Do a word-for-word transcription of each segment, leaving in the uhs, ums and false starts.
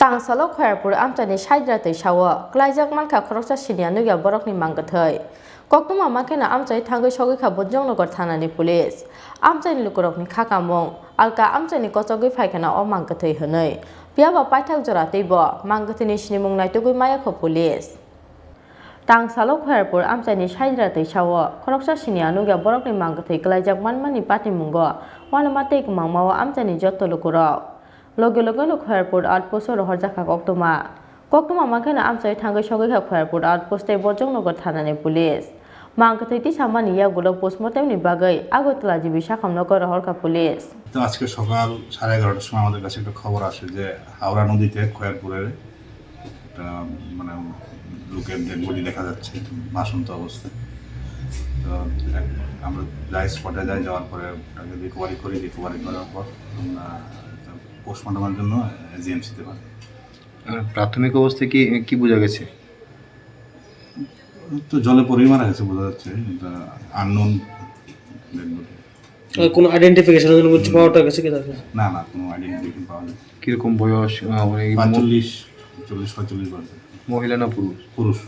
Tangsalo Khoyarpur amchaini Saidra twi sao kwlaijak mankha khoroksa siniya nukya borokni mangkwthwi. Koktwma mankhe no amchai thangwi sogwi kha Bojongnagar thanani police. Amchaini lukurokni kha kamung, alka amchaini kochogwi phaikha na o mangkwthwi hwnwi. Phiyaba paithak jora twibo mangkwthwini sinimung naitugwi maya kho police. Tangsalo Khoyarpur amchaini Saidra twi sao khoroksa siniya nukya borokni mangkwthwi kwlaijak manmani patimungo uanama tei kwmangmao amchaini jotto lukurok. Loge logeno Khoyarpur outpost-o rohorjakha koktwma. Koktwma mankhe no amchai thangwi sogwi kha Khoyarpur outpost tei Bojongnagar thanani police. Mangkwthwi tisamani yagulo postmortemni bagwi Agartala G B sakhamno rohorkha police. তো আজকে সকাল সাড়ে এগারোটার সময় আমাদের কাছে একটা খবর আসে যে হাওড়া নদীতে খয়েরপুরের একটা, মানে, লোকের ডেড বডি দেখা যাচ্ছে ভাসন্ত অবস্থায়। তো এক-, আমরা যাই, স্পটে যাই, যাওয়ার পরে ওটাকে রিকভারি করি। রিকভারি করার পর আমরা পোস্টমর্টমের জন্য জিএমসিতে পাঠাই। আহ, প্রাথমিক অবস্থায় কি, কি বোঝা গেছে? তো জলে পড়েই মারা গেছে বোঝা যাচ্ছে, এটা আননোন ডেড বডি। আহ, কোনো আইডেন্টিফিকেশন, কোনো কিছু হুম। পাওয়া গেছে কি তার কাছে? না, না, কোনো আইডেন্টিফিকেশন পাওয়া যায়নি। কিরকম বয়স? আহ, মানে এই ম- পাঁচচল্লিশ, চল্লিশ পঁয়তাল্লিশ বয়স। মহিলা না পুরুষ? পুরুষ।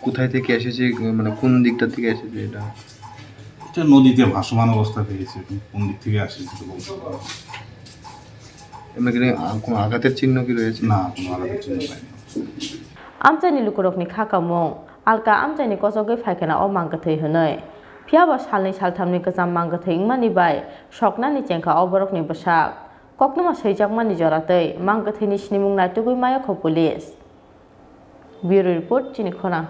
কোথায় থেকে এসেছে, মানে কোন দিকটা থেকে এসেছে এটা? এটা নদীতে ভাসমান অবস্থা পেয়েছে, এখন কোন দিক থেকে আসে সেটা বলতে পারবো না। এমনি কি, আহ, কোনো আঘাতের চিহ্ন কি রয়েছে? না, কোনো আঘাতের চিহ্ন পাইনি। Amchaini lukurokni kha kamung, alka amchaini kochogwi phaikha na o mangkwthwi hwnwi. Phiyaba salnwi salthamni kwcham mangkwthwi wngmani bai soknani chengkha o borokni bwsak. Koktwma swijakmani jora twi mangkwthwini sinimung naitugwi maya kho police. Bureau report, chini khorang.